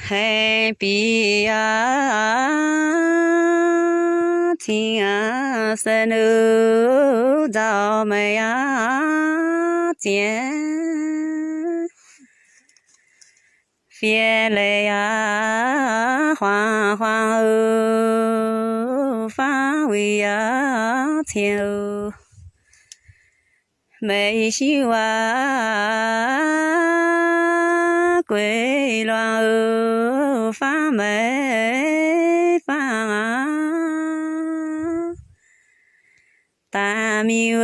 Hengx bic aqv, cing aqv, se nu nzauh meih aqv, zien fiev leiz aqv, huaang huaang oc, faanv wuic aqv, cien oc. Meih siv waac gueix luangh oc, faanv meih faanv aqv. Daaih miuc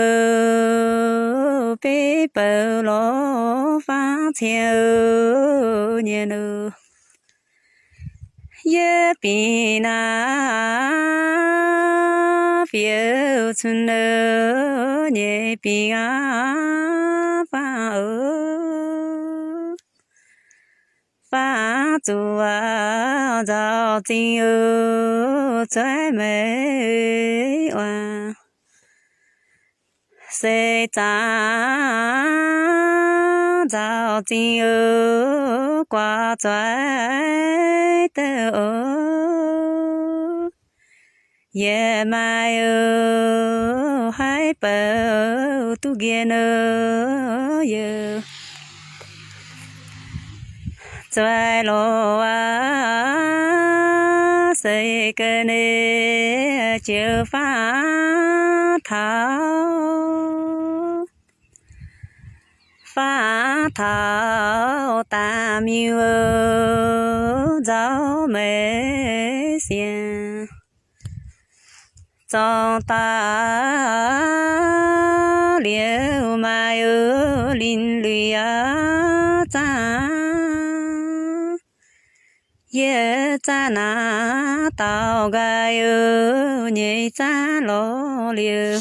oc, beiv bouc lorz faanv cien oc, nyienh oc. Yie bingx naaiv fiev cun oc, nyei bingx aqv, faanv oc. Faanv zuqc waac nzauh zingh oc, zueiz meih oc. Se zangx nzauh zingh oc, guaax zueiz deix oc. Yie maaih oc, haiz bouc duqv nqien oc, yie zueiz lorz waac, se ga'naaiv jiex faanv taux, faanv taux daaih miuc oc, nzauh meih sienx. Zorng daaih liuz maaih oc, linh lui aqv, zaah yie zaah naaiv dauh nqaai oc, nyei zaah lorz liuz